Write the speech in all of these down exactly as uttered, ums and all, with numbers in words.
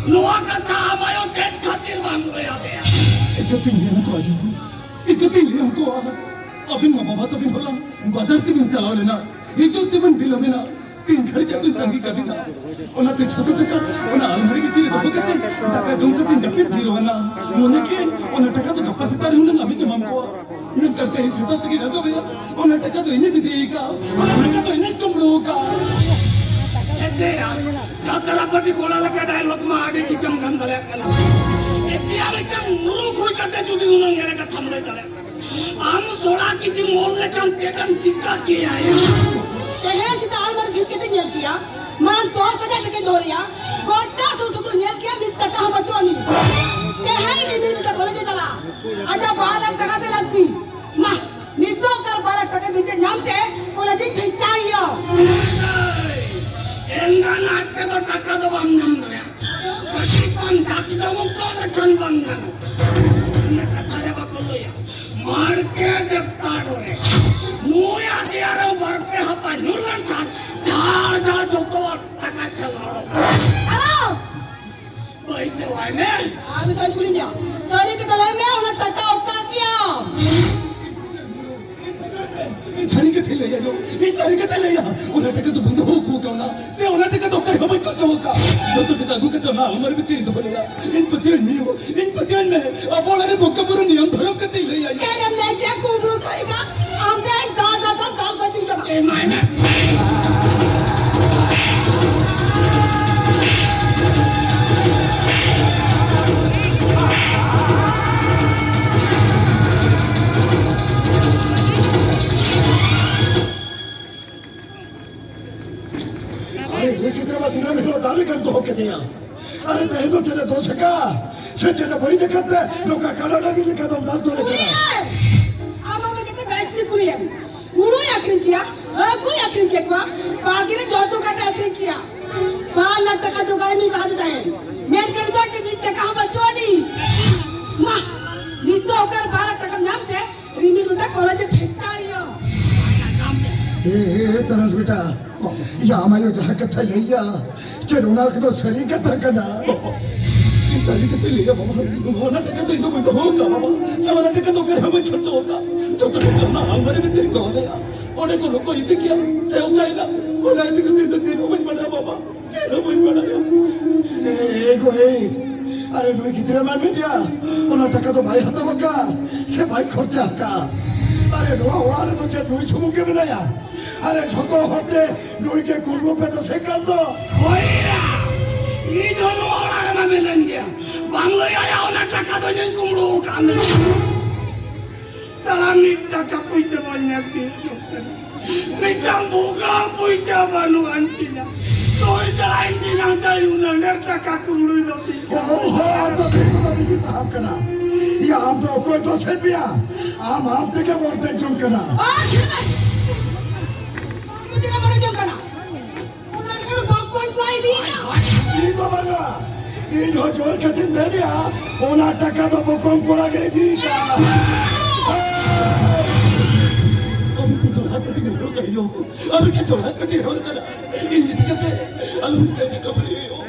ᱱᱚᱣᱟ ᱠᱟᱛᱷᱟ ᱟᱢ ᱟᱭᱳ ᱪᱮᱫ ᱠᱷᱟᱹᱛᱤᱨ ᱵᱟᱢ ᱞᱟᱹᱭ ᱟᱫᱮᱭᱟ? ᱪᱤᱠᱟᱹᱛᱤᱧ ᱞᱟᱹᱭ ᱟᱠᱚᱣᱟ ᱟᱭᱳ? ᱪᱤᱠᱟᱹᱛᱤᱧ ᱞᱟᱹᱭ ᱟᱠᱚᱣᱟ? ᱟᱹᱵᱤᱱ ᱢᱟ ᱵᱟᱵᱟ ᱛᱟᱹᱵᱤᱱ ᱦᱚᱞᱟ ᱵᱟᱡᱟᱨ ᱛᱮᱵᱤᱱ ᱪᱟᱞᱟᱣ ᱞᱮᱱᱟ, ᱦᱤᱡᱩᱜ ᱛᱮᱵᱤᱱ ᱵᱤᱞᱚᱢᱮᱱᱟ᱾ ᱛᱤᱱ ᱜᱷᱟᱹᱲᱤᱡ ᱟᱫᱚᱧ ᱛᱟᱺᱜᱤ ᱠᱟᱵᱤᱱᱟ? ᱚᱱᱟᱛᱮ ᱡᱷᱚᱛᱚ ᱴᱟᱠᱟ ᱚᱱᱟ ᱟᱞᱢᱟᱨᱤ ᱵᱷᱤᱛᱤᱨ ᱨᱮ ᱫᱚᱦᱚ ᱠᱟᱛᱮ ᱫᱟᱠᱟ ᱡᱚᱢ ᱠᱟᱛᱮᱧ ᱡᱟᱹᱯᱤᱫ ᱡᱤᱨᱟᱹᱣ ᱮᱱᱟ᱾ ᱢᱚᱱᱮ ᱠᱮᱫ ᱚᱱᱟ ᱴᱟᱠᱟ ᱫᱚ ᱜᱟᱯᱟ ᱥᱮᱛᱟᱜ ᱨᱮ ᱦᱩᱱᱟᱹᱝ ᱟᱢᱤᱧ ᱮᱢᱟᱢ ᱠᱚᱣᱟ᱾ ᱢᱮᱱᱠᱷᱟᱱ ᱛᱮᱦᱮᱧ ᱥᱮᱛᱟᱜ ᱛᱮᱜᱮ ᱟᱫᱚ ᱵᱷᱮᱭᱟ, ᱚᱱᱟ ᱴᱟᱠᱟ ᱫᱚ ᱤᱧᱤᱧ ᱤᱫᱤ ᱟᱠᱟᱫ, ᱚᱱᱟ ᱴᱟᱠᱟ ᱫᱚ ᱤᱧᱤᱧ ᱠᱩᱢᱵᱽᱲᱩ ᱟᱠᱟᱫ᱾ ᱮᱱᱛᱮ ᱡᱟᱛᱨᱟ ᱯᱟᱹᱴᱤ ᱠᱚᱲᱟ ᱞᱮᱠᱟ ᱰᱟᱭᱞᱚᱜ ᱢᱟ ᱟᱹᱰᱤ ᱴᱷᱤᱠᱮᱢ ᱜᱟᱱ ᱫᱟᱲᱮᱭᱟᱜ ᱠᱟᱱᱟ᱾ ᱮᱱᱛᱮ ᱟᱢ ᱢᱤᱫᱴᱟᱝ ᱢᱩᱨᱩᱠᱷ ᱦᱩᱭ ᱠᱟᱛᱮ ᱡᱩᱫᱤ ᱩᱱᱟᱹᱝ ᱮᱲᱮ ᱠᱟᱛᱷᱟᱢ ᱞᱟᱹᱭ ᱫᱟᱲᱮᱭᱟᱜ ᱠᱟᱱᱟ, ᱟᱢ ᱥᱚᱲᱟ ᱠᱤᱪᱷᱩ ᱢᱚᱱ ᱞᱮᱠᱷᱟᱱ ᱪᱮᱫ ᱮᱢ ᱪᱤᱠᱟ ᱠᱮᱭᱟ? ᱛᱮᱦᱮᱧ ᱥᱮᱛᱟᱜ ᱟᱞᱢᱟᱨᱤ ᱡᱷᱤᱡ ᱠᱟᱛᱮ ᱧᱮᱞ ᱠᱮᱭᱟ, ᱢᱟ ᱫᱚᱥ ᱦᱟᱡᱟᱨ ᱴᱟᱠᱟᱧ ᱫᱚᱦᱚ ᱞᱮᱭᱟ, ᱜᱚᱴᱟ ᱥᱩᱨ ᱥᱩᱯᱩᱨ ᱧᱮᱞ ᱠᱮᱭᱟ, ᱢᱤᱫ ᱴᱟᱠᱟ ᱦᱚᱸ ᱵᱟᱹᱪᱩᱜ ᱟᱹᱱᱤᱡ᱾ ᱛᱮᱦᱮᱧ ᱨᱤᱢᱤᱞ ᱢᱤᱫᱴᱟᱝ ᱠᱚᱞᱮᱡᱽ ᱮ ᱪᱟᱞᱟᱜᱼᱟ, ᱟᱡᱟᱜ ᱵᱟᱨ ᱞᱟᱠᱷ ᱴᱟᱠᱟ ᱛᱮ ᱞᱟᱹᱠᱛᱤ᱾ ᱢᱟ, ᱱᱤᱛᱚᱜ ᱠᱟᱨ ᱵᱟᱨ ᱞᱟᱠᱷ ᱴᱟᱠᱟ ᱵᱤᱪᱟᱹᱨ ᱧᱟᱢ ᱛᱮ ᱠᱚᱞᱮᱡᱽ ᱤᱧ ᱵᱷᱮᱡᱟᱭᱮᱭᱟ᱾ ᱮᱱᱜᱟᱱ ᱟᱡ ᱛᱮᱫᱚ ᱴᱟᱠᱟ ᱫᱚ ᱵᱟᱢ ᱧᱟᱢ ᱫᱟᱲᱮᱭᱟᱜᱼᱟ᱾ ᱠᱟᱹᱴᱤᱡ ᱵᱟᱝ ᱰᱟᱠ ᱰᱚᱢᱚᱠ ᱫᱚ ᱞᱮᱠᱷᱟᱱ ᱵᱟᱝ ᱜᱟᱱᱚᱜᱼᱟ᱾ ᱚᱱᱟ ᱠᱟᱛᱷᱟ ᱨᱮ ᱵᱟᱠᱚ ᱞᱟᱹᱭᱟ, ᱢᱟᱲᱠᱮ ᱫᱮᱵᱛᱟ ᱰᱚᱨᱮ᱾ ᱱᱩᱭ ᱟᱫᱮᱭᱟ ᱨᱮ ᱵᱟᱨ ᱯᱮ ᱦᱟᱯᱟ ᱧᱩᱨ ᱞᱮᱱᱠᱷᱟᱱ ᱡᱷᱟᱲ ᱡᱷᱟᱲ ᱡᱚᱛᱚ ᱴᱟᱠᱟ ᱠᱷᱮᱞ ᱦᱚᱲ᱾ ᱟᱞᱚᱥ! ᱵᱟᱹᱭ ᱥᱮ ᱣᱟᱭ ᱢᱮ᱾ ᱟᱨ ᱢᱤᱫ ᱫᱷᱟᱣ ᱠᱩᱞᱤ ᱢᱮᱭᱟ, ᱥᱟᱹᱨᱤ ᱠᱟᱛᱷᱟ ᱞᱟᱹᱭ ᱢᱮ, ᱚᱱᱟ ᱴᱟᱠᱟ ᱚᱠᱟ ᱠᱮᱭᱟᱢ? ᱤᱧ ᱥᱟᱹᱨᱤ ᱠᱟᱛᱷᱟᱧ ᱞᱟᱹᱭᱟ ᱭᱳ, ᱤᱧ ᱥᱟᱹᱨᱤ ᱠᱟᱛᱷᱟᱧ ᱞᱟᱹᱭᱟ᱾ ᱚᱱᱟ ᱴᱟᱠᱟ ᱫᱚ ᱵᱟᱹᱧ ᱫᱚᱦᱚ ᱟᱹᱜᱩ ᱠᱟᱣᱱᱟ, ᱥᱮ ᱚᱱᱟ ᱴᱟᱠᱟ ᱫᱚ ᱚᱠᱟ ᱨᱮᱦᱚᱸ ᱵᱟᱹᱧ ᱠᱚᱭ ᱫᱚᱦᱚ ᱠᱟᱜ᱾ ᱡᱚᱛᱚ ᱴᱟᱠᱟ ᱟᱹᱜᱩ ᱠᱟᱛᱮ ᱚᱱᱟ ᱟᱞᱢᱟᱨᱤ ᱵᱷᱤᱛᱤᱨ ᱨᱤᱧ ᱫᱚᱦᱚ ᱞᱮᱫᱟ᱾ ᱤᱧ ᱯᱟᱹᱛᱭᱟᱹᱣ ᱢᱮ ᱭᱳ, ᱤᱧ ᱯᱟᱹᱛᱭᱟᱹᱣ ᱢᱮ᱾ ᱟᱵᱚ ᱚᱲᱟᱜ ᱨᱮ ᱵᱚᱸᱜᱟ ᱵᱩᱨᱩ ᱱᱤᱭᱚᱢ ᱫᱷᱚᱨᱚᱢ ᱠᱟᱛᱮᱧ ᱞᱟᱹᱭᱟ ᱭᱳ᱾ ᱪᱮᱫ ᱮᱢ ᱞᱟᱹᱭ ᱠᱮᱫ? ᱠᱩᱢᱵᱽᱲᱩ ᱠᱷᱟᱭ ᱠᱟ ᱟᱢ ᱫᱮ ᱫᱟ ᱫᱟ ᱫᱟ ᱫᱟ ᱜᱚᱡ ᱠᱟᱢᱟ᱾ ᱮᱢᱟᱭ ᱢᱮ᱾ ᱟᱨᱮ, ᱩᱱᱤ ᱜᱤᱫᱽᱨᱟᱹ ᱢᱟ ᱫᱤᱱᱟᱹᱢ ᱦᱤᱞᱳᱜ ᱫᱟᱨᱮ ᱠᱟᱱ ᱫᱚᱦᱚ ᱠᱮᱫᱮᱭᱟ᱾ ᱟᱨᱮ, ᱛᱮᱦᱮᱧ ᱫᱚ ᱪᱮᱫ ᱮ ᱫᱳᱥ ᱟᱠᱟᱫ? ᱥᱮ ᱪᱮᱫ ᱮ ᱵᱟᱹᱲᱤᱡ ᱟᱠᱟᱫ ᱛᱮ ᱱᱚᱝᱠᱟ ᱠᱟᱰᱟ ᱰᱟᱹᱝᱨᱤ ᱞᱮᱠᱟ ᱫᱚᱢ ᱫᱟᱞ ᱛᱚᱞᱮ ᱠᱟᱱᱟ? ᱩᱱᱤᱭᱮ! ᱟᱢ ᱵᱟᱵᱟ ᱡᱟᱛᱮ ᱵᱮᱥ ᱴᱷᱤᱠ ᱠᱩᱞᱤᱭᱮᱢ᱾ ᱦᱩᱲᱩᱭ ᱟᱹᱠᱷᱨᱤᱧ ᱠᱮᱭᱟ, ᱦᱟᱹᱠᱩᱭ ᱟᱹᱠᱷᱨᱤᱧ ᱠᱮᱫ ᱠᱚᱣᱟ, ᱵᱟᱲᱜᱮ ᱨᱮ ᱡᱚᱛᱚ ᱠᱟᱛᱮ ᱟᱹᱠᱷᱨᱤᱧ ᱠᱮᱭᱟ᱾ ᱵᱟᱨ ᱞᱟᱠᱷ ᱴᱟᱠᱟ ᱡᱚᱜᱟᱲ ᱢᱤᱫ ᱫᱷᱟᱣ ᱫᱚ ᱛᱟᱦᱮᱸ᱾ ᱢᱮᱱᱠᱷᱟᱱ ᱱᱤᱛᱚᱜ ᱪᱮᱫ ᱢᱤᱫ ᱴᱟᱠᱟ ᱦᱚᱸ ᱵᱟᱹᱪᱩᱜ ᱟᱹᱱᱤᱡ? ᱢᱟ, ᱱᱤᱛᱚᱜ ᱚᱠᱟᱨᱮ ᱵᱟᱨ ᱞᱟᱠᱷ ᱴᱟᱠᱟᱢ ᱧᱟᱢ ᱛᱮ ᱨᱤᱢᱤᱞ ᱜᱚᱴᱟ ᱠᱚᱞᱮᱡᱽ ᱮ ᱵᱷᱮᱡᱟᱭᱮᱭᱟ᱾ ᱮ, ᱮ, ᱮ, ᱛᱟᱨᱟᱥ ᱵᱮᱴᱟ, ᱭᱟ ᱟᱢ ᱟᱭᱳ ᱡᱟᱦᱟᱸ ᱠᱟᱛᱷᱟᱭ ᱞᱟᱹᱭᱟ, ᱪᱮᱫ ᱚᱱᱟ ᱠᱚᱫᱚ ᱥᱟᱹᱨᱤ ᱠᱟᱛᱷᱟ ᱠᱟᱱᱟ? ᱵᱟᱵᱟ, ᱤᱧ ᱥᱟᱹᱨᱤ ᱠᱟᱛᱷᱟᱧ ᱞᱟᱹᱭᱟ ᱵᱟᱵᱟ, ᱚᱱᱟ ᱴᱟᱠᱟ ᱫᱚ ᱤᱧ ᱫᱚ ᱵᱟᱹᱧ ᱫᱚᱦᱚ ᱟᱠᱟᱫᱼᱟ ᱵᱟᱵᱟ᱾ ᱥᱮ ᱚᱱᱟ ᱴᱟᱠᱟ ᱫᱚ ᱚᱠᱟ ᱨᱮᱦᱚᱸ ᱵᱟᱹᱧ ᱠᱷᱚᱨᱪᱟ ᱟᱠᱟᱫᱼᱟ᱾ ᱡᱚᱛᱚ ᱴᱟᱠᱟ ᱚᱱᱟ ᱟᱞᱢᱟᱨᱤ ᱵᱷᱤᱛᱤᱨ ᱨᱤᱧ ᱫᱚᱦᱚ ᱞᱮᱫᱼᱟ᱾ ᱚᱸᱰᱮ ᱠᱚ ᱱᱩᱠᱩ ᱤᱫᱤ ᱠᱮᱭᱟ ᱥᱮ ᱚᱠᱟᱭᱮᱱᱟ, ᱚᱱᱟ ᱤᱫᱤ ᱠᱟᱛᱮ ᱤᱧ ᱫᱚ ᱪᱮᱫ ᱦᱚᱸ ᱵᱟᱹᱧ ᱵᱟᱰᱟᱭᱟ ᱵᱟᱵᱟ, ᱪᱮᱫ ᱦᱚᱸ ᱵᱟᱹᱧ ᱵᱟᱰᱟᱭᱟ᱾ ᱮ ᱜᱚ, ᱮ, ᱟᱨᱮ ᱱᱩᱭ ᱜᱤᱫᱽᱨᱟᱹ ᱢᱟ ᱢᱮᱱᱮᱜᱼᱟ, ᱚᱱᱟ ᱴᱟᱠᱟ ᱫᱚ ᱵᱟᱭ ᱦᱟᱛᱟᱣ ᱟᱠᱟᱫ ᱥᱮ ᱵᱟᱭ ᱠᱷᱚᱨᱪᱟ ᱟᱠᱟᱫ᱾ ᱟᱨᱮ ᱱᱚᱣᱟ ᱚᱲᱟᱜ ᱨᱮᱫᱚ ᱪᱮᱫ ᱱᱩᱭ ᱥᱩᱢᱩᱝ ᱜᱮ ᱢᱮᱱᱟᱭᱟ? ᱟᱨᱮ ᱡᱷᱚᱛᱚ ᱦᱚᱲ ᱛᱮ ᱱᱩᱭ ᱜᱮ ᱠᱩᱢᱵᱽᱲᱩ ᱯᱮ ᱫᱚᱥᱮ ᱠᱟᱱ ᱫᱚ᱾ ᱦᱳᱭ ᱭᱟ, ᱤᱧ ᱦᱚᱸ ᱱᱚᱣᱟ ᱚᱲᱟᱜ ᱨᱮᱢᱟ ᱢᱮᱱᱟᱹᱧ ᱜᱮᱭᱟ᱾ ᱵᱟᱝ ᱞᱟᱹᱭ ᱟᱭᱟ ᱚᱱᱟ ᱴᱟᱠᱟ ᱫᱚ ᱤᱧ ᱠᱩᱢᱵᱽᱲᱩ ᱟᱠᱟᱫ ᱢᱮ᱾ ᱥᱟᱞᱟ ᱢᱤᱫ ᱴᱟᱠᱟ ᱯᱩᱭᱥᱟᱹ ᱵᱟᱹᱧ ᱧᱟᱢ ᱛᱤᱧ᱾ ᱢᱤᱫᱴᱟᱝ ᱵᱷᱩᱜᱟᱹᱜ ᱯᱩᱭᱥᱟᱹ ᱵᱟᱹᱱᱩᱜ ᱟᱱ ᱛᱤᱧᱟ᱾ ᱛᱚᱭ ᱪᱟᱞᱟᱜ ᱤᱧ ᱛᱤᱧ ᱱᱟᱝ ᱛᱟᱭ ᱩᱱᱟᱹᱜ ᱰᱷᱮᱨ ᱴᱟᱠᱟ ᱠᱩᱢᱵᱽᱲᱩᱭ ᱫᱚ ᱛᱤᱧ᱾ ᱚ ᱦᱚ, ᱟᱢ ᱫᱚ ᱴᱷᱤᱠ ᱠᱚ ᱵᱟᱹᱧ ᱢᱮᱛᱟᱢ ᱠᱟᱱᱟ᱾ ᱭᱟ, ᱟᱢ ᱫᱚ ᱚᱠᱚᱭ ᱫᱚᱥᱮ ᱯᱮᱭᱟ? ᱟᱢ ᱟᱢ ᱛᱮᱜᱮᱢ ᱚᱨᱫᱮᱡ ᱡᱚᱝ ᱠᱟᱱᱟ᱾ ᱟᱨ ᱪᱮᱫ? ᱟᱢ ᱫᱚ ᱪᱮᱫ ᱮᱢ ᱚᱨᱫᱮᱡ ᱡᱚᱝ ᱠᱟᱱᱟ? ᱚᱱᱟ ᱨᱮᱫᱚ ᱵᱟᱯ ᱠᱚ ᱠᱚᱲᱟ ᱤᱫᱤᱭᱮ ᱠᱟᱱᱟ᱾ ᱤᱧ ᱫᱚ ᱵᱟᱝᱟ, ᱤᱧ ᱦᱚᱸ ᱡᱳᱨ ᱠᱟᱛᱮᱧ ᱢᱮᱱᱮᱜᱼᱟ, ᱚᱱᱟ ᱴᱟᱠᱟ ᱫᱚ ᱵᱚᱠᱚᱢ ᱠᱚᱲᱟ ᱜᱮ ᱤᱫᱤ ᱠᱟᱜᱼᱟ᱾ ᱟᱵᱤᱱ ᱴᱷᱮᱱ ᱡᱚᱲᱦᱟᱛ ᱠᱟᱛᱮ ᱱᱮᱦᱚᱨ ᱠᱟᱱᱟ, ᱟᱵᱤᱱ ᱴᱷᱮᱱ ᱡᱚᱲᱦᱟᱛ ᱠᱟᱛᱮ ᱱᱮᱦᱚᱨ ᱠᱟᱱᱟ, ᱤᱧ ᱤᱫᱤ ᱠᱟᱛᱮ ᱟᱞᱚ ᱢᱤᱫᱴᱮᱱ ᱴᱟᱠᱟ ᱵᱟᱹᱲᱤᱡ ᱦᱩᱭᱩᱜᱼᱟ,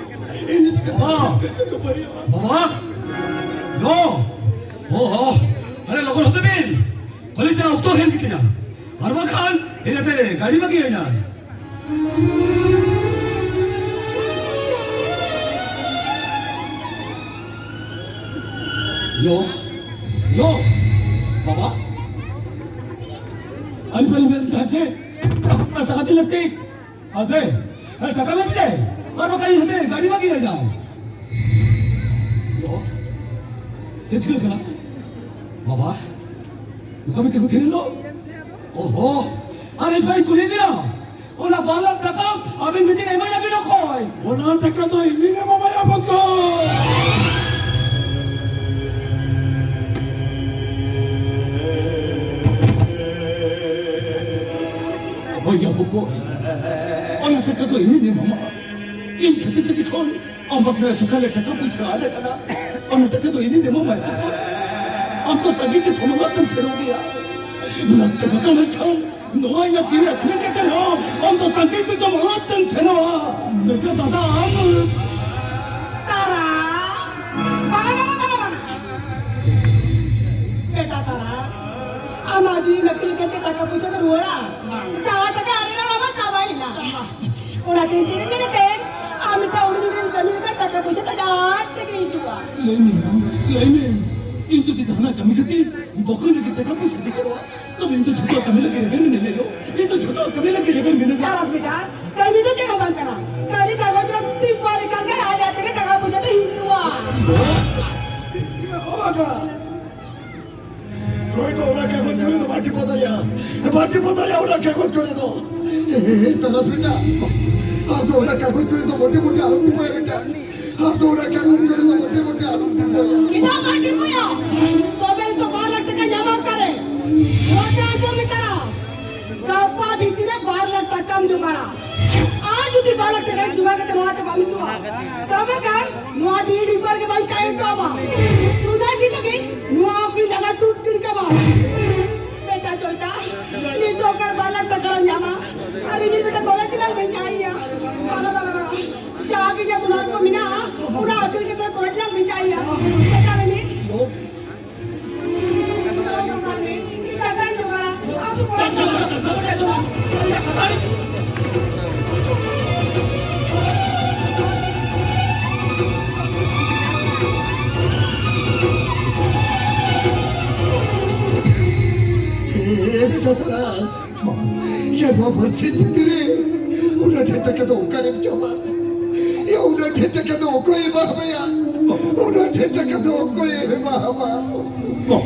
ᱤᱧ ᱤᱫᱤ ᱠᱟᱛᱮ ᱵᱟᱵᱟ! ᱟᱞᱚ ᱢᱤᱫᱴᱮᱱ ᱴᱟᱠᱟ ᱵᱟᱹᱲᱤᱡ ᱦᱩᱭᱩᱜᱼᱟ᱾ ᱵᱟᱵᱟ! ᱭᱳ! ᱚ ᱦᱚ! ᱟᱨᱮ ᱞᱚᱜᱚᱱ ᱦᱚᱫᱮ ᱵᱤᱱ! ᱠᱚᱞᱮᱡᱽ ᱪᱟᱞᱟᱜ ᱚᱠᱛᱚ ᱦᱩᱭᱮᱱ ᱛᱟᱹᱠᱤᱱᱟ, ᱟᱨ ᱵᱟᱝᱠᱷᱟᱱ ᱤᱧ ᱟᱛᱮ ᱜᱟᱹᱰᱤ ᱵᱟᱹᱜᱤᱭᱟᱹᱧᱟ᱾ ᱭᱳ, ᱭᱳ, ᱵᱟᱵᱟ, ᱟᱹᱞᱤᱧ ᱵᱟᱹᱞᱤᱧ ᱢᱮᱱ ᱛᱟᱦᱮᱸᱫ ᱥᱮ, ᱴᱟᱠᱟ ᱛᱤᱱᱟᱹᱜ ᱞᱟᱹᱠᱛᱤ? ᱟᱵᱮ, ᱴᱟᱠᱟ ᱢᱮᱱ ᱛᱮ, ᱟᱨ ᱵᱟᱠᱷᱟᱱ ᱤᱧ ᱦᱟᱛᱮ ᱜᱟᱹᱰᱤ ᱵᱟᱹᱜᱤᱭᱟᱹᱧᱟ᱾ ᱭᱳ, ᱪᱮᱫ ᱪᱤᱠᱟᱹᱜ ᱠᱟᱱᱟ? ᱵᱟᱵᱟ, ᱱᱚᱝᱠᱟ ᱢᱤᱫᱴᱮᱡ ᱠᱚ ᱛᱷᱤᱨ ᱮᱱ ᱫᱚ? ᱚᱦᱚ, ᱟᱨ ᱤᱧ ᱵᱟᱹᱧ ᱠᱩᱞᱤ ᱢᱮᱭᱟ᱾ ᱚᱱᱟ ᱵᱟᱨ ᱞᱟᱠᱷ ᱴᱟᱠᱟ ᱟᱵᱮᱱ ᱢᱤᱫ ᱫᱤᱱ ᱮᱢᱟᱭᱟ ᱵᱮᱱ ᱚᱠᱚᱭ? ᱚᱱᱟ ᱴᱟᱠᱟ ᱫᱚ ᱤᱧᱤᱧ ᱮᱢᱟᱢᱟᱭᱟ ᱵᱚᱠᱚ᱾ ᱦᱳᱭ ᱭᱟ ᱵᱚᱠᱚ, ᱚᱱᱟ ᱴᱟᱠᱟ ᱫᱚ ᱤᱧᱤᱧ ᱮᱢᱟᱢᱟ᱾ ᱤᱧ ᱠᱷᱟᱹᱛᱤᱨ ᱛᱮ ᱡᱚᱠᱷᱚᱱ ᱟᱢ ᱵᱟᱯᱞᱟ ᱨᱮ ᱫᱚᱠᱟᱱ ᱨᱮ ᱴᱟᱠᱟ ᱯᱚᱭᱥᱟ ᱟᱫ ᱟᱠᱟᱱᱟ, ᱚᱱᱟ ᱴᱟᱠᱟ ᱫᱚ ᱤᱧᱤᱧ ᱮᱢᱟᱢᱟ ᱵᱚᱠᱚ᱾ ᱟᱢ ᱛᱚ ᱛᱟᱺᱜᱤ ᱛᱮ ᱥᱚᱢᱚᱭ ᱵᱟᱝ ᱥᱮᱱᱚᱜ ᱜᱮᱭᱟ᱾ ᱱᱚᱛᱮ ᱵᱟᱠᱚ ᱢᱮᱱᱠᱷᱟᱱ ᱱᱚᱣᱟ ᱤᱧᱟᱹᱜ ᱡᱤᱣᱤ ᱟᱹᱠᱷᱨᱤᱧ ᱠᱟᱛᱮ ᱨᱮᱦᱚᱸ ᱟᱢ ᱫᱚ ᱥᱟᱱᱛᱤ ᱛᱮ ᱡᱚᱢ ᱚᱲᱟᱜ ᱛᱮᱢ ᱥᱮᱱᱚᱜᱼᱟ᱾ ᱵᱮᱴᱟ ᱫᱟᱫᱟ ᱟᱢ᱾ ᱛᱟᱨᱟᱥ᱾ ᱵᱟᱝᱟ, ᱵᱟᱝᱟ, ᱵᱟᱝᱟ, ᱵᱟᱝᱟ᱾ ᱵᱮᱴᱟ ᱛᱟᱨᱟᱥ, ᱟᱢᱟᱜ ᱡᱤᱣᱤ ᱟᱹᱠᱷᱨᱤᱧ ᱠᱟᱛᱮ ᱴᱟᱠᱟ ᱯᱚᱭᱥᱟ ᱫᱚ ᱨᱩᱣᱟᱹᱲᱟ? ᱵᱟᱝ᱾ ᱡᱟᱦᱟᱸ ᱴᱟᱠᱟ ᱟᱨᱮᱡ ᱞᱮᱱᱟ, ᱚᱱᱟ ᱢᱟ ᱪᱟᱵᱟᱭᱮᱱᱟ᱾ ᱚᱱᱟᱛᱮ ᱪᱮᱫ ᱮᱢ ᱢᱮᱱᱮᱫ ᱛᱮ? ᱟᱢ ᱢᱤᱫᱴᱟᱝ ᱦᱩᱰᱤᱧ ᱦᱩᱰᱤᱧ ᱠᱟᱹᱢᱤ ᱞᱮᱠᱷᱟᱱ ᱴᱟᱠᱟ ᱯᱚᱭᱥᱟ ᱫᱚ ᱟᱡ ᱛᱮᱜᱮ ᱦᱤᱡᱩᱜᱼᱟ᱾ ᱞᱟᱹᱭ ᱢᱮ, ᱞᱟᱹᱭ ᱢᱮ, ᱤᱧ ᱡᱩᱫᱤ ᱡᱟᱦᱟᱱᱟᱜ ᱠᱟᱹᱢᱤ ᱠᱟᱛᱮ ᱵᱚᱠᱚᱧ ᱞᱟᱹᱜᱤᱫ ᱴᱟᱠᱟ ᱯᱚᱭᱥᱟ ᱡᱚᱜᱟᱲᱚᱜᱼᱟ, ᱛᱚᱵᱮ ᱤᱧ ᱫᱚ ᱡᱷᱚᱛᱚ ᱠᱟᱹᱢᱤ ᱞᱟᱹᱜᱤᱫ ᱨᱮᱵᱮᱱ ᱢᱤᱱᱟᱹᱧᱟ ᱭᱳ᱾ ᱤᱧ ᱫᱚ ᱡᱷᱚᱛᱚ ᱠᱟᱹᱢᱤ ᱞᱟᱹᱜᱤᱫ ᱨᱮᱵᱮᱱ ᱢᱤᱱᱟᱹᱧᱟ᱾ ᱛᱟᱨᱟᱥ ᱵᱮᱴᱟ, ᱠᱟᱹᱢᱤ ᱫᱚ ᱪᱮᱫ ᱦᱚᱸ ᱵᱟᱝ ᱠᱟᱱᱟ᱾ ᱠᱟᱹᱢᱤ ᱠᱟᱜᱚᱡᱽ ᱨᱮ ᱴᱤᱯ ᱢᱟᱨ ᱞᱮᱠᱷᱟᱱ ᱜᱮ ᱟᱡ ᱟᱡ ᱛᱮᱜᱮ ᱴᱟᱠᱟ ᱯᱚᱭᱥᱟ ᱫᱚ ᱦᱤᱡᱩᱜᱼᱟ᱾ ᱚ ᱵᱟᱵᱟ, ᱱᱩᱭ ᱫᱚ ᱚᱱᱟ ᱠᱟᱜᱚᱡᱽ ᱠᱚᱨᱮ ᱫᱚ ᱵᱟᱭ ᱴᱤᱯᱟᱹᱣ ᱫᱟᱲᱮᱭᱟᱜᱼᱟ, ᱵᱟᱭ ᱴᱤᱯᱟᱹᱣ ᱫᱟᱲᱮᱭᱟᱜᱼᱟ ᱚᱱᱟ ᱠᱟᱜᱚᱡᱽ ᱠᱚᱨᱮ ᱫᱚ᱾ ᱮ, ᱮ, ᱛᱟᱨᱟᱥ ᱵᱮᱴᱟ, ᱟᱢ ᱫᱚ ᱚᱱᱟ ᱠᱟᱜᱚᱡᱽ ᱠᱚᱨᱮ ᱫᱚ ᱢᱚᱴᱮ ᱢᱚᱴᱮ ᱟᱞᱚᱢ ᱴᱤᱯᱟᱹᱣᱟ ᱵᱮᱴᱟ᱾ ᱟᱢ ᱫᱚ ᱚᱱᱟ ᱠᱟᱜᱚᱡᱽ ᱠᱚᱨᱮ ᱫᱚ ᱢᱚᱴᱮ ᱢᱚᱴᱮ ᱟᱞᱚᱢ ᱴᱤᱯᱟᱹᱣᱟ᱾ ᱪᱮᱫᱟᱜ ᱵᱟᱭ ᱴᱤᱯᱟᱹᱣᱟ? ᱛᱚᱵᱮ ᱛᱚ ᱵᱟᱨ ᱞᱟᱠᱷ ᱴᱟᱠᱟ ᱧᱟᱢᱟ ᱚᱠᱟᱨᱮ? ᱱᱚᱣᱟ ᱫᱚ ᱟᱸᱡᱚᱢ ᱢᱮ ᱛᱟᱨᱟᱥ᱾ ᱜᱟᱯᱟ ᱵᱷᱤᱛᱤᱨ ᱨᱮ ᱵᱟᱨ ᱞᱟᱠᱷ ᱴᱟᱠᱟᱢ ᱡᱚᱜᱟᱲᱟ᱾ ᱟᱨ ᱡᱩᱫᱤ ᱵᱟᱨ ᱞᱟᱠᱷ ᱴᱟᱠᱟ ᱡᱚᱜᱟᱲ ᱠᱟᱛᱮ ᱱᱚᱣᱟ ᱛᱮ ᱵᱟᱢ ᱦᱤᱡᱩᱜᱼᱟ, ᱛᱚᱵᱮ ᱠᱷᱟᱱ ᱱᱚᱣᱟ ᱰᱤ ᱰᱤᱯᱟᱨ ᱜᱮ ᱵᱟᱝ ᱛᱟᱦᱮᱸ ᱦᱚᱪᱚᱣᱟᱢᱟ᱾ ᱥᱩᱫᱷᱟ ᱜᱤ ᱞᱟᱹᱜᱤᱫ ᱱᱚᱣᱟ ᱠᱚ ᱞᱟᱜᱟ ᱛᱩᱫ ᱜᱤᱰᱤ ᱠᱟᱢᱟ᱾ ᱵᱮᱴᱟ ᱪᱚᱭᱛᱟ, ᱱᱤᱛᱚᱜ ᱚᱠᱟᱨᱮ ᱵᱟᱨ ᱞᱟᱠᱷ ᱴᱟᱠᱟ ᱞᱟᱝ ᱧᱟᱢᱟ? ᱟᱨ ᱤᱧ ᱵᱮᱴᱟ ᱠᱚᱞᱮᱡᱽ ᱞᱟᱝ ᱵᱷᱮᱡᱟᱭᱮᱭᱟ᱾ ᱵᱟᱵᱟ, ᱵᱟᱵᱟ, ᱵᱟᱵᱟ, ᱡᱟᱜᱮ ᱡᱟ ᱥᱚᱱᱟ ᱨᱩᱯᱟᱹ ᱢᱮᱱᱟᱜᱼᱟ, ᱚᱱᱟ ᱟᱹᱠᱷᱨᱤᱧ ᱠᱟᱛᱮ ᱠᱚᱞᱮᱡᱽ ᱞᱟᱝ ᱵᱷᱮᱡᱟᱭᱮᱭᱟ᱾ ᱵᱮᱴᱟ ᱞᱟᱹᱜᱤᱫ ᱮ ᱫᱟᱫᱟ, ᱭᱟ, ᱱᱚᱣᱟ ᱵᱟᱨᱥᱤᱧ ᱵᱷᱤᱛᱤᱨ ᱨᱮ ᱩᱱᱟᱹᱜ ᱰᱷᱮᱨ ᱴᱟᱠᱟ ᱫᱚ ᱚᱠᱟᱨᱮᱢ ᱧᱟᱢᱟ? ᱭᱟ, ᱩᱱᱟᱹᱜ ᱰᱷᱮᱨ ᱴᱟᱠᱟ ᱫᱚ ᱚᱠᱚᱭᱮ ᱮᱢᱟ ᱢᱮᱭᱟ? ᱩᱱᱟᱹᱜ ᱰᱷᱮᱨ ᱴᱟᱠᱟ ᱫᱚ ᱚᱠᱚᱭᱮ ᱮᱢᱟ ᱢᱟ? ᱵᱟᱵᱟ,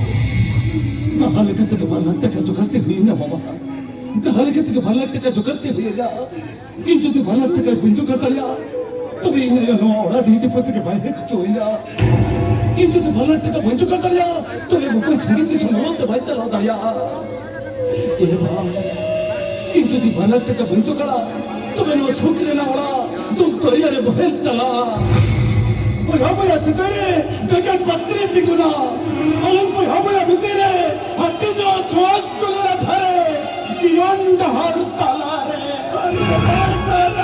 ᱡᱟᱦᱟᱸ ᱞᱮᱠᱟ ᱛᱮᱜᱮ ᱵᱟᱨ ᱞᱟᱠᱷ ᱴᱟᱠᱟ ᱡᱚᱜᱟᱲ ᱛᱮ ᱦᱩᱭ ᱧᱟ ᱵᱟᱵᱟ, ᱡᱟᱦᱟᱸ ᱞᱮᱠᱟ ᱛᱮᱜᱮ ᱵᱟᱨ ᱞᱟᱠᱷ ᱴᱟᱠᱟ ᱡᱚᱜᱟᱲ ᱛᱮ ᱦᱩᱭ ᱧᱟ᱾ ᱤᱧ ᱡᱩᱫᱤ ᱵᱟᱨ ᱞᱟᱠᱷ ᱴᱟᱠᱟ ᱵᱟᱹᱧ ᱡᱚᱜᱟᱲ ᱫᱟᱲᱮᱭᱟᱜᱼᱟ, ᱛᱚᱵᱮ ᱤᱧ ᱟᱭᱳ ᱱᱚᱣᱟ ᱚᱲᱟᱜ ᱰᱤᱦᱟᱹᱛᱤ ᱯᱟᱹᱛᱤ ᱨᱮ ᱵᱟᱭ ᱦᱮᱡ ᱦᱚᱪᱚᱣᱟᱹᱧᱟ᱾ ᱤᱧ ᱡᱩᱫᱤ ᱵᱟᱨ ᱞᱟᱠᱷ ᱴᱟᱠᱟ ᱵᱟᱹᱧ ᱡᱚᱜᱟᱲ ᱫᱟᱲᱮᱭᱟᱜᱼᱟ, ᱛᱚᱵᱮ ᱵᱚᱠᱚᱧ ᱥᱟᱺᱜᱤᱧ ᱫᱤᱥᱚᱢ ᱦᱚᱸ ᱛᱮ ᱵᱟᱭ ᱪᱟᱞᱟᱣ ᱫᱟᱲᱮᱭᱟᱜᱼᱟ᱾ ᱮ ᱵᱟᱵᱟ, ᱤᱧ ᱡᱩᱫᱤ ᱵᱟᱨ ᱞᱟᱠᱷ ᱴᱟᱠᱟ ᱵᱟᱹᱧ ᱡᱚᱜᱟᱲᱟ, ᱛᱚᱵᱮ ᱱᱚᱣᱟ ᱥᱩᱠ ᱨᱮᱱᱟᱜ ᱚᱲᱟᱜ ᱫᱩᱠ ᱫᱚᱨᱭᱟ ᱨᱮ ᱵᱚᱦᱮᱞ ᱪᱟᱞᱟᱜᱼᱟ᱾ ᱵᱚᱭᱦᱟ ᱵᱚᱭᱦᱟ ᱥᱟᱹᱜᱟᱹᱭ ᱨᱮ ᱵᱮᱜᱮᱫ ᱵᱟᱹᱛᱤ ᱨᱮ ᱛᱤᱸᱜᱩᱱᱟ᱾ ᱟᱞᱚᱢ ᱵᱚᱭᱦᱟ ᱵᱚᱭᱦᱟ ᱵᱷᱤᱛᱤᱨ ᱨᱮ ᱦᱟᱹᱴᱤᱧᱚᱜ ᱪᱷᱩᱣᱟᱹ ᱫᱩᱞᱟᱹᱲ ᱫᱷᱟᱨᱮ᱾ ᱡᱤᱭᱚᱱ ᱰᱟᱦᱟᱨ ᱛᱟᱞᱟᱨᱮ ᱟᱨ ᱰᱟᱦᱟᱨ ᱛᱟᱞᱟᱨᱮ